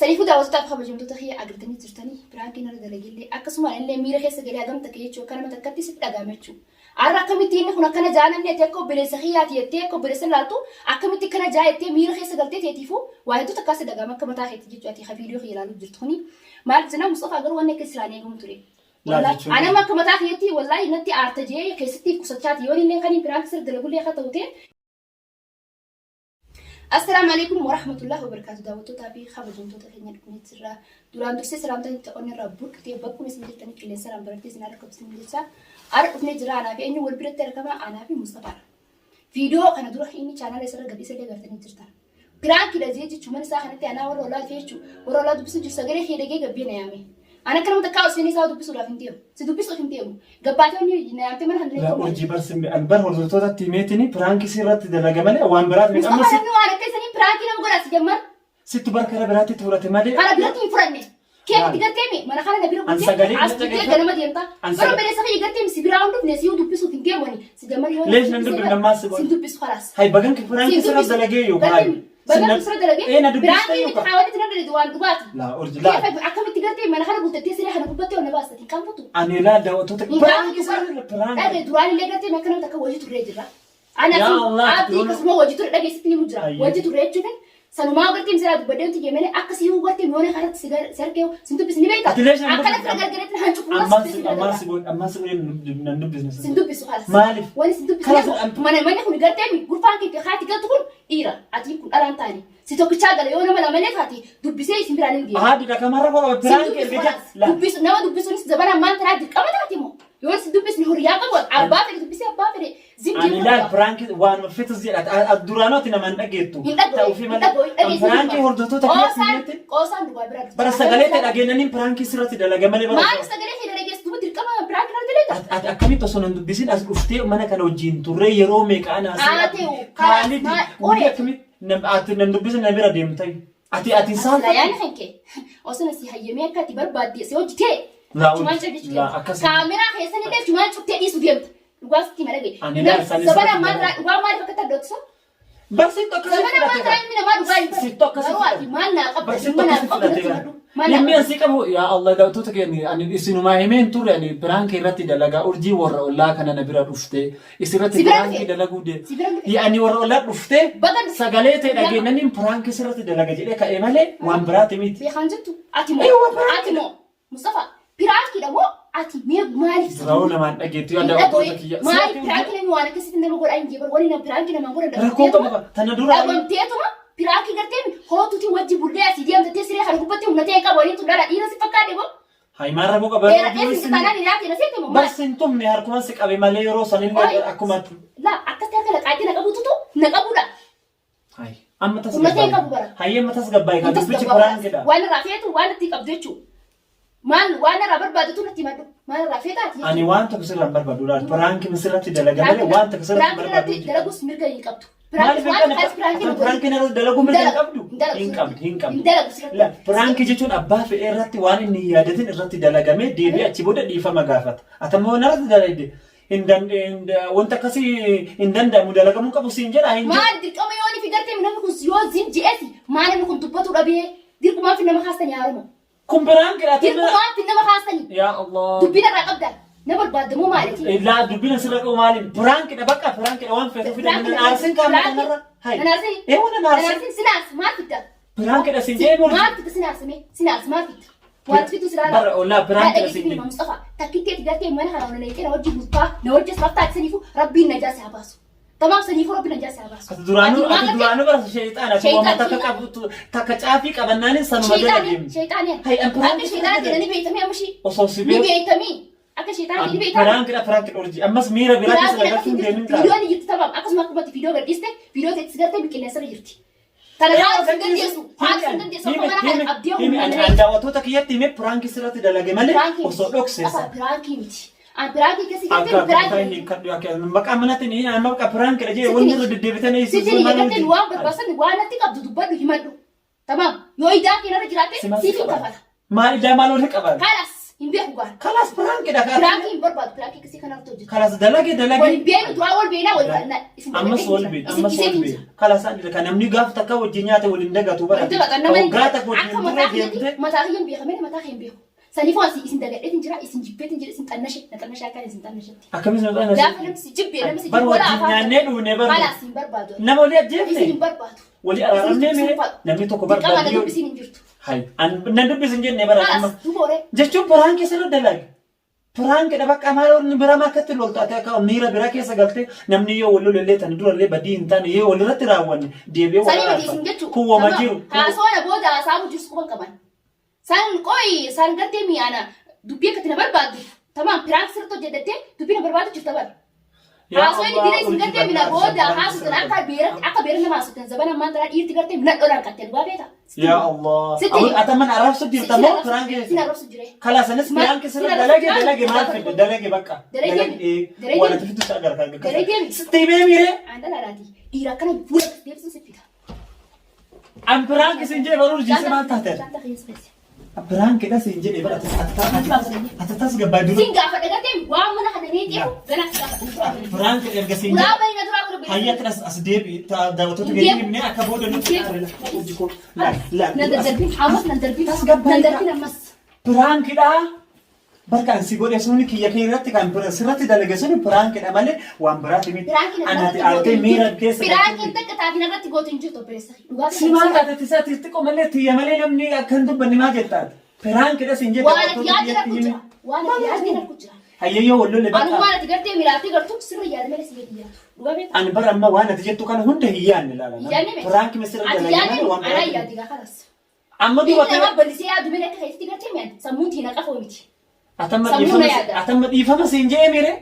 Saniifuu daawwattoota fi kabajamtoota kiyya agartanii jirtanii piraankiin irra dalagillee akkasuma illee miira keessa galee hagam takka jechuu akka nama takkatti sitti dhagahame jechuu. Har'a akkamitti inni kun akkana jaa namni ati akka obboleessa kiyyaati jettee akka obboleessa laaltu akkamitti akkana jaa jettee miira keessa galtee teetiifuu waa hedduu takkaa si dhagahama akka mataa keetti jechuu ati ka viidiyoo kiyya ilaaluu jirtu kuni. Maal jenna Mustafaa garuu wanni akka islaan eegamu ture. Laal jechuun. Anama akka mataa kiyyatti wallaahi natti aarta jee keessatti qusachaati yoon illee kaniin piraanki sirra dalagullee akka ta'u ta'e. Assalaamu alaikum warahmatullahi wabarakatuh daawwattootaa fi kabajamtoota keenya dhufnee jirra. Duraan dursee salaamtaan itti onnee irraa burqitee bakkuma isin jirtanii qilleensa irraan barattee isin harka isin jecha har'a dhufnee jira anaa fi eenyu wal biratti argama anaa fi Mustafaadha. Viidiyoo kana dura inni chaanaala isarra gadhiise illee gartanii jirtan. Piraankidha jee jechuun mana isaa kanatti anaa warra olaa dhufee jechuun warra olaa dubbisu jiru sagalee kee dhagee gabbee na yaame. Ana akka nama takkaa osoo isaa dubbisuudhaaf hin deemu. Si dubbisuuf hin deemu. Gabbaatee inni na yaamtee mana kana Laa urjii bar simbi an bar hordoftootatti himeetini piraankii sirratti dalaga malee waan biraati miti. Amma Mustafa namni waan akka isanii piraankii nama godhaa si jammar. Sittu bar kara biraatti itti fudhate malee. Kara biratti hin fudhanne. Kee itti gartee mi mana kana na bira An bultee sagalee as na bultee dhageeffadhu. ganama deemta. An Bara saga- obboleessa kiyya gartee mi si biraa hin dhufne si dubbisuuf hin deemu ani. Si jammar yoo Leesh nan dubbifne ammaas si Si dubbisu kalaas. Hay bagan kee piraankii sirra dalagee yoo Gartee mi bagan sirra dalagee Ee na dubbistee piraankii yoo miti kaawwatti na dalagee waan dhugaati. Laa urji laa. Kee akkamitti gartee mana kana bultettee siree kana gubbattee ol na baasta hin qaanfatu. Ani laa daawwattoota Hin piraankii qaanfatu. sirra piraankii. Dhage duraan illee gartee mi akka nama takka wajji turree jirra. Ana Yaa fi Allah, abdii duraan- akkasuma wajji ture dhageessitti ni jira. Ayyee. Wajji turre jechuun sanumaa gartee misilaa dubbadhee nuti jee malee akka si gartee mi'oona kanatti si sarkee sin dubbisi ni beekta. Ati leesha Akkana fira gargareetti hancufu Ammaan si ammaan si ammaan si nan dubbisne. sin dubbisu kalas. Maaliif? Wani sin dubbisu Kalas, mana manni kun gartee mi gurfaan kee haati galtu kun dhiira ati kun dhalaan taane si tokkichaa gala yoo nama lamalee taate dubbisee isin biraan hin deemu. Haadhi dhakamarra koo qaba Sin piraanki dubbisu erga kalas. jaa. Dubbisu nama dubbisuunis zabana ammaan tanaa dirqama taate moo yoo si dubbisni horiyaa qabu abbaa fedhe dubbisee abbaa fedhe Ani laal piraanki waan fetus jedha. Duraanoo ati nama hin dhageettu. Hin dhaga'u. Ta'uufi malee. Piraanki hordoftoota Qoosaan qoosaan duwwaa bira dhufte. Bara sagalee ta'e dhageenyaniin piraankii sirratti dalaga malee bara. Maaliif sagalee kee dalageessu duuba dirqama piraanki irratti dalaga? Ati akkamitti osoo nan dubbisin as dhuftee mana kana wajjin turree yeroo meeqa ana asii Haa ta'u, Kaalidi maal- guyyaa akkamitti ati nan dubbisin na bira deemta. Ati ati Silaa saalfatu. yaani kan kee osoo na si hayyamee akka ati barbaadde si hojjetee. Laa Chumaan hojii- cabbichu laa deemta. akkasuma. Kaameraa keessan illee chumaan cuftee dhiisu deemta. Dhugaa sitti hima dhagaye. Ani laal sanis Zabana irratti maal dalaga. dhugaa maaliif akka taddootisa? Barsiiftu akkasii Zabana maal fudhate taraa ilmi namaa dhugaa hin baratu. Sittu akkasii Garuu ati fudhate. maal naa qabda? Barsiiftu Dhimma naa akkasii qabdu fudhate natti bara. himadhu. Maal naa Dhimmi qabda? asii qabu yaa Allah daawwattoota keenya ani isinumaa himee hin turre ani piraankii irratti dalagaa urjii warra ollaa kana na bira dhufte isirratti Si bira piraankii dhufe? dalaguu de Si bira dhufe? yaa ani warra ollaa dhufte Baga dhufe. sagalee ta'e dhageenyaniin piraankii sirratti dalaga jedhee ka'ee malee waan biraati miti. Beekaan jettu ati moo Eewwa, piraankiidha. ati moo Mustafa piraankiidha moo ati mee maaliif Duraa'uu namaan dhageettu yaa daawwattoota kiyya. Maaliif piraankii namni waan akkasitti nama godhaa hin jeebar wani nama piraankii namaan godhan Rakkoo qabu qaba. Tana dura dhabamteetuma piraankii gartee hootuti wajji bullee asii deemtatee siree kana gubbatti humna ta'e qabu waliin tun dhala dhiira si fakkaate moo Hayi maal rakkoo qaba? dheera dheessi taanaan hin yaate na seete moo maal Barsi hin tumne harkuman si qabe malee yeroo sanillee Oi. akkuma laa akkatti harka laqaatti na qabututu na qabudha Hayi amma Humna ta'e qabu bara. tasgabbaa'e. Hayi amma tasgabbaa'e kan dubbichi piraankidha. Waan irraa feetu waan itti qabdu jechuudha. Maal waan irraa barbaadatu natti himadhu. Maal irraa feeta ati? Ani waan tokko sirraa hin barbaadu laal piraankii sirratti dalaga malee waan tokko sirratti hin Piraankii barbaadu. irratti dalagus mirga hin qabdu. Maaliif hin Piraankii waan qabne? piraankii Kan piraankii irratti dalaguu mirga hin qabdu? Hin qabdu, hin qabdu. Hin dalagu sirratti. La, Piraankii jechuun abbaa fedhee irratti waan inni hin yaadatin irratti dalagamee deebi'ee achi booda dhiifama gaafata. Ati ammoo narratti dalagde hin wanta akkasii hin danda'amu dalagamuu qabu siin jedha hin jedhu. Maal dirqama yoo ni figartee namni kun yoo zin je'eesi maal namni kun dubbatu dhabee dirqumaan fi nama kaastanii haaruma. Kun piraankidha. ati Dirqumaan fi nama kaastanii. Yaa Allah. Dubbiin irraa qabda. Na barbaadamuu maaliiti? Laa dubbiin asirra qabu maali? Piraankidha bakka piraankidha waan feetu fida. Nan aarsin qaama kanarra. Hai. Nan aarsin. Ee waan nan Nan aarsin. aarsin sinaas maal fidda? Piraankidha siin jedhee mormi. Maal fidda sinaas mee? Sinaas maal fidda? Waan fidu silaa. Bara ollaa piraankidha siin jedhe. Mustafa takkitti ati gartee mana kana wal naqee na wajji bultaa na wajji asirratti taasisaniifu rabbiin najaa si haa baasu. Tamaam saniifuu rabbiin najaa si haa baasu. Ati duraanuu maal ati gartee- duraanuu bara sheexaana ati waan takka qabu takka caafii qabannaanin sanuma jala Sheexaani deemti. sheexaani. Hai an Akka piraankii sheexaana jedhanii beektamii amma ishii. Osoo si Ni beeku. beektamii. Akka sheexaana ni beektamii. Piraankidha piraankidha urjii ammas miira biraa keessa Piraankii dabarsuun akkasii deemin jirti. ta'a. Viidiyoon jirti tamam akkasuma akkumatti viidiyoo gadhiiste viidiyoo ta'e gartee qilleensarra jirti. Kana haala hin dandeessu. Haala hin dandeessu. Akka mana kana qabdee Himi humna ani malee. an daawwattoota kiyyatti hime piraankii sirratti dalage malee Piraankii osoo dhokseessa. Piraankii miti. An piraankii keessa Akka gartee akka piraankii inni kadhu akka maqaa manatti ni amma maqaa piraankidha jee wanni irra deddeebitanii Sitti gartee waan barbaasan waan natti qabdu dubbadhu himadhu. Tamam. Yoo idaa kee narra jiraatte siif hin kafala. Maal idaa maal walitti qaban? Kalas. Hin beeku gaan. Kalaas piraankidha kaa. Piraankii hin barbaadu. Piraankii akkasii kanarratti hojjetu. Kalaas dalage dalage. Wal beenu duraa wal beenaa wal isin Ammas wal beenu ammas wal beenu. Kalaas adda kan namni gaaf takka wajjin nyaate waliin dagatu bara. Wal dagatan nama Waggaa takka wajjin akka dura mataa kiyyatti deemte. mataa kiyya hin beekamne mataa kiyya hin beeku. Saniifuu asi isin dagadheetin jira isin jibbeetin jira isin xannashe na xannashe akka isin xannashetti. Akkamis nu xannashe. Gaafa namni si jibbee namni si Bar jibbu wala wajjin afaan nyaannee dhugne bar. Kalaas hin barbaadu. Nama walii Isin ajjeefne. hin barbaadu. Walii araaramnee mee namni tokko Dirqama na barbaadu. dubbisiin hin jirtu. Hay nan dubbisin jenne bara amma. Kalaas duuba horee. Jechuun piraankii sirra dalage. Piraankidha bakka maal inni bira maa akkatti lolta ati akka miira bira keessa galtee namni yoo wal lolellee tani durallee badii hin taane yoo walirratti raawwanne deebi'ee wal Sanii miti araarfata. isin jechuun. Kun wama jiru. Haasoona booda haasaamu jirsu quban qaban. San qoyi san gartee mi'aana dubbii akkatti na barbaaddu. Tamaam piraank sirriitti hojjettee dubbii na barbaadu jirta bara. Yaa Haasoo inni Allah, dira isin gartee mina urjii booda bal'aa haasoo akka beeratti akka beera nama haasoo zabana ammaan tanaa dhiirti gartee mina dholaan qattee dhugaa beeta. Yaa Allah. Sitti- Awul ataman arrabsu jirta moo piraank Sin arrabsu jire. Kalaas anis Ma- piraank sirra sin dalage arrabsu dalage maal jira. fidde dalage bakka. Dalage mi? Dalage Waan mi? ati fiddu si agarta. Dalage mi? Sitti himee miire. Aan dhalaalaati. Dhiira akkana fuula deebisuun si fida. An piraank sin jedhe baruu urjii maal taate? Shaantaa keessa keessa. Piraankidha sin jedhe bara ati tas gabbaa dura. Sin gaafa dhagatee waan mana kana ni ta'u ganaa si gaafa. Piraank erga sin Ulaa jedhe. bani na duraa godhu. Hayya as as deebi daawwattoota Hin keenya deebi'u. himnee akka booda nutti Hin deebi'u. Hojii koo. Laal laal. Nan daddarbin ammas nan darbin. Tas gabbaa Nan darbin ammas. Piraankidha. Bakka an si godhe suni kiyya kee irratti kan sirratti dalage suni piraankidha malee waan biraati miti. Piraankiin Anati aartee miira keessa Piraankiin takka taatiin irratti gootu hin jirtu obboleessa. Dhugaa Si maal taate tisaa xixiqqoo malee tiyya malee namni akka hin dubbanne maal jettaati? Piraankidha siin jedhe Waan ati daawwattoota yaadde kiyyatti rakku himi. jira. Waan ati yaadde rakku jira. Hayyayyoo wal lolle Anummaan bakka. ati gartee milaatee gartuu sirri yaade malee si gadi yaadu. Dhugaa beektaa? Ani bara amma waan ati jettu kana hunda hin yaadne laala. Hin yaadne mee? Piraanki misirra Ati dalage yaadne malee waan anaa biraati. yaade gaa kalas. Amma Biyyi duuba namaa bal'isee yaadu malee akka keessatti gartee mi'an sammuun tiina qafoo miti. Atamma Sammuu dhiifama na yaada. atamma dhiifama siin je'ee mire.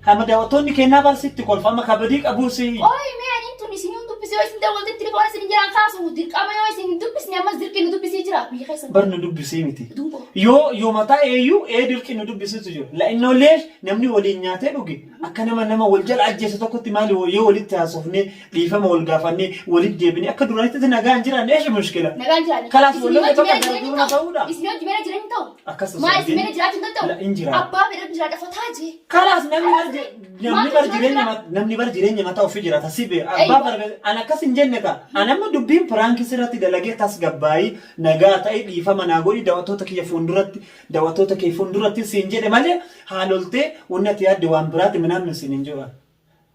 Hamma daawwattoonni kennaa bar sitti kolfa amma kabadii qabuu si. Ooyi mee ani tun isin hin dubbise yoo isin dawwalte telefoona isin jiraan kaasu dirqama yoo isin hin dubbisne ammas dirqi nu dubbisee jira biyya keessa. Bar nu dubbisii miti. Duuba. Yoo yoo mataa eeyyuu ee dirqi nu dubbisitu jiru. La'innoo leesh namni waliin nyaatee dhuge akka nama nama wal jala ajjeese tokkotti maali yoo walitti haasofnee dhiifama wal gaafannee walitti deebinee akka duraanitti nagaan jiraanne eeshi mushkila. Nagaan jiraanne. Kalaas Isin wal lolle wajji bakka mana jireenya gargaaruu ta'u. ta'uudha. Isin wajji mana jireenya ta'u. Akkas osoo Maal hin isin mana jenne. jiraachuu hin danda'u? La, hin jiraatu. Abbaa fedhan jiraadha fataa jee. Kalaas namni bar namni Maaltu bar jira jireenya jira? namni bar jireenya mataa ofii jiraata si bee abbaa Eywa. bar an akkas hin jenne ka an amma dubbiin piraankii sirratti dalagee tasgabbaayii nagaa ta'e dhiifama naa godhi daawwattoota kiyya fuulduratti daawwattoota kee fuulduratti siin jedhe malee haaloltee wanni ati yaadde waan biraati minaan siin hin jedhan.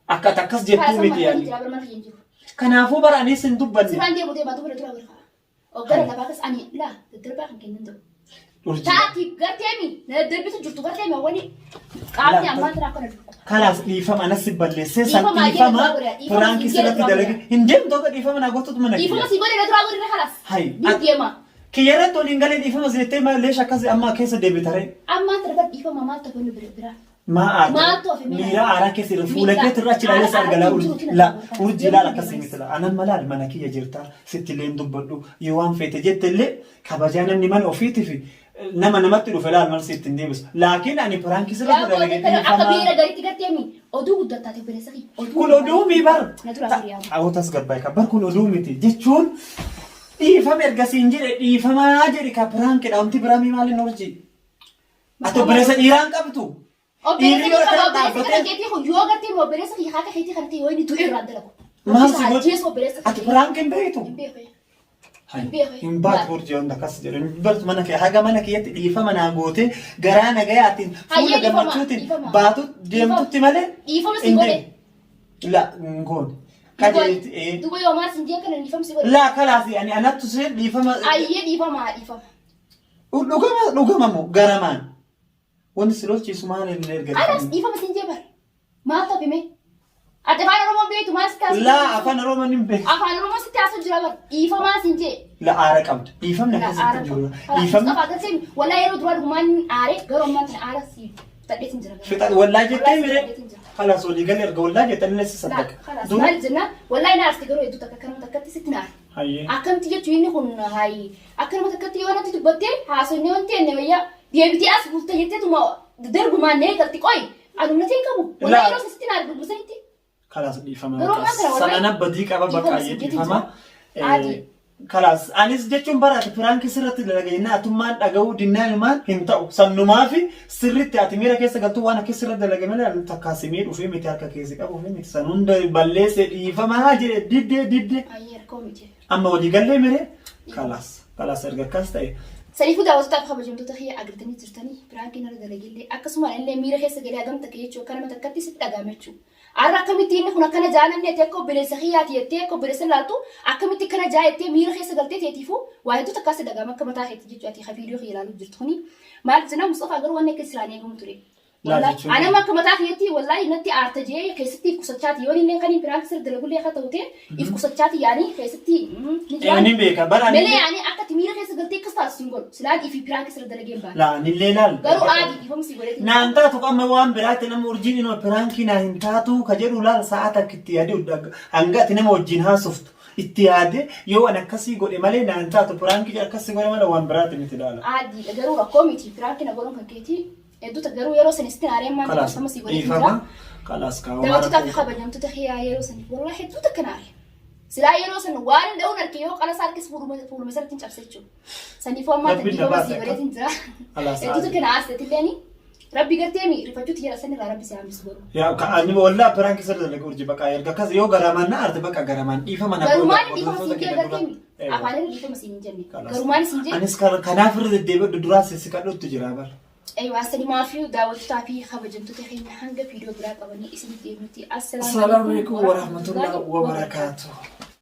Akka ati akkas jettuu miti yaani. Jira mana kiyya hin jiru. Kanaafuu bara anis hin dubbanne. Sirraan deemu deemaa duuba dura wal ka'a. Hoggana lafaa keessa ani laa daddarbaa kan kennan ta'u. Urjii. Taati garteemi na daddarbitu jirtu garteemi awwani qaamni ammaa tana akkana jiru. Kalaas dhiifama anas si balleessee san Dhiifama ayyee dhiifama duraa godha. Dhiifama piraankii si jedhe sirratti duraa dalage godha. hin deemtu akka dhiifama naa gootutu mana Dhiifama kiyya. si godhe na duraa godhe kalaas. Hai. Ni deema. Kiyya irratti waliin galee dhiifama si jettee maal leesh akkas amma keessa deebita ree. Ammaa tana bar dhiifama maal ta'u inni bira biraa. Maa aarta? Maaltu hafe mee? Miira aaraa keessa irra fuula Miira keetti irra achi ilaalee si aara- argalaa aara urji. jiruutu na La dhufa. urji ilaala akkasii miti la. Anan malaal mana kiyya jirta sitti illee hin dubbadhu yoo waan feete jette illee kabajaa namni mana ofiitii fi nama namatti dhufe laal mal sitti hin deebisu. Laakiin ani piraankii sirra Yaa dalage gootee akka dhiifama. biira garitti garteemi oduu guddattaate obboleessa kiyya. Oduu Kun oduu mi bar. Na duraa hiriyaa. Awwatas gabbaay kan bar kun oduu miti jechuun dhiifama erga siin jedhe dhiifamaa jedhi ka piraankidha wanti biraa mi maaliin urji. Ati obboleessa dhiiraa hin qabdu. Obboleessa Dhiirri yoo kiyya akkana obboleessa kana dhaabbatee keetii kun yoo gartee obboleessa kiyya haaka keetii kana ta'e yoo inni du'e irraan dalagu. maal si godhu? Ajjeesu obboleessa Ati piraank hin beektu? Hin beeku. Hai, Hin beeku. Hin baatu urjii wanta akkas jedhu. Hin bartu mana kee haga mana keetti dhiifama naa gootee garaa nagayaatiin fuula Hayyee dhiifama, gammachuutiin dhiifama. baatu deemtutti malee. Dhiifama si hin godhe. deemu. La hin goone. Kajeelti ee. Duuba yoo maal sin jee kana dhiifama si godhe. La kalaasi ani anattu see dhiifama. Ayyee dhiifama dhiifama. Dhugama dhugama moo garamaan. Wanti si lolchiisu maal illee erga Anas dhiifama sin jee bar. Maal ta'e mee? Ati afaan Oromoo beektu maal sitti haasa'u? Laa afaan Oromoo hin beeku. Afaan Oromoo sitti haasa'u jira bar. Dhiifamaa sin jee. La aara qabda. Dhiifamni akkasitti hin jiru. Dhiifamni Mustafa agarsiin walaa yeroo duraa dhugumaan aare garuu ammaan tana aara si fixadhee sin jira. fixa wallaa jettee Wallaahi mire. fixadheetiin jira. Kalaas walii galee erga wallaa jettee inni si Laa saddaqa. kalaas Dura. maal jenna wallahi na aarste garuu hedduu takka akkanuma takkatti sitti na aare. Hayyee. Akkamti jechuun inni kun hayi akkanuma takkatti yoo natti dubbattee haasofnee wanti enne wayyaa deebitee as bulta jetteetuma darbumaan nee galti qoyi anumna ta'e qabu. Wallahi Laa. yeroo sitti na aare dubbisanitti. Kalaas dhiifama. Garuu ammaan tana wallahi Sanana badii qaba dhiifama bakka sin ayyee jeetiin dhiifama. jira. Adii. Kalaas anis jechuun bara ati piraankii sirratti dalaga jennaan atummaan dhaga'uu dinnaanumaan hin ta'u. Sannumaafi sirritti ati miira keessa galtuu waan akkas sirratti dalage malee ani takkaa si miidhuufi miti harka kee si qabuufi miti san hunda balleesse dhiifamaa jedhe didde didde. Ayyee rakkoo miti. Amma walii gallee miree? Kalaas kalaas erga akkas ta'e. Saniifuu daawwattoota fi kabajamtoota kiyya agartanii jirtanii piraankiin irra dalagellee akkasuma illee miira keessa galee hagam takka jechuu akka nama takkatti sitti dhaga'ame jechuudha. Arra akkamitti inni kun akkana jaa namni ati akka obboleessa kiyyaati jettee akka obboleessa laaltu akkamitti akkana jaa jettee miira keessa galtee teetiifuu waa hedduu takkaa si dhaga'ama akka mataa keetti jechuudha ati ka viidiyoo kiyya ilaaluu jirtu kuni maal jenna Musxafaa garuu wanni akka siraan eegamu ture. Laa Wallaahi jechuun anama akka mataa kiyyatti wallaahi natti aarta jee keessatti if qusachaati yoon illee kaniin piraank sirra dalagullee akka ta'u ta'e if qusachaati yaanii keessatti ni Ee, ni beeka bara ani Melee yaanii akka ati miira keessa galtee akkas taatu sin godhu silaan ifi piraank sirra dalageen baate. Laa anillee laal. Garuu aadii dhiifama si godheetiin. Naan taatu amma waan biraatti nama urjiin inuma piraankii naa hin taatu ka jedhu laal sa'a takka itti yaadee hanga ati nama wajjin haasoftu itti yaade yoo an akkasii godhe malee naan taatu piraankii akkasii godhe malee waan biraatti miti laala. Aadiidha garuu rakkoo miti piraanki na godhuun kan keetii hedduu takka garuu yeroo san isitti aaree ammaan Kalaas dhiifama sii godheetiin dhiifama jira. kalaas kaa'u Daawwattootaa fi kabajamtoota kiyyaa yeroo saniif wallahi hedduu takka na aare. Silaa yeroo san waan hin dha'uun arge yoo qala isaa harkis fuuluma isarratti hin cabse jechuudha. Saniifuu ammaa Rabbiin na dhiifama baase sii akka. godheetiin jira. Kalaas Hedduu takka na aarseeti illeeni. Rabbi gartee mi rifachuutti jira sanirraa rabbi si hambisu garuu. Yaa ka ani wallah prank sirra dalaga urji baqa erga akkas yoo garamaan na arte baqa garamaan dhiifama na Garumaan godha dhiifama hordoftoota siin jee keenya dura. gartee mi Eewa. afaan irra dhiifama siin hin jenne. Kalaas. Garumaan siin jee Anis kanaaf irra deddeebi'u duraa si kadhutti jira bara. Eywaa sanimaafuu daawwattootaa fi kabajamtoota keenya hanga viidiyoo biraa qabanii isiniif deemnutti Assalaamu alaikum warahmatullahi wabarakaatuh.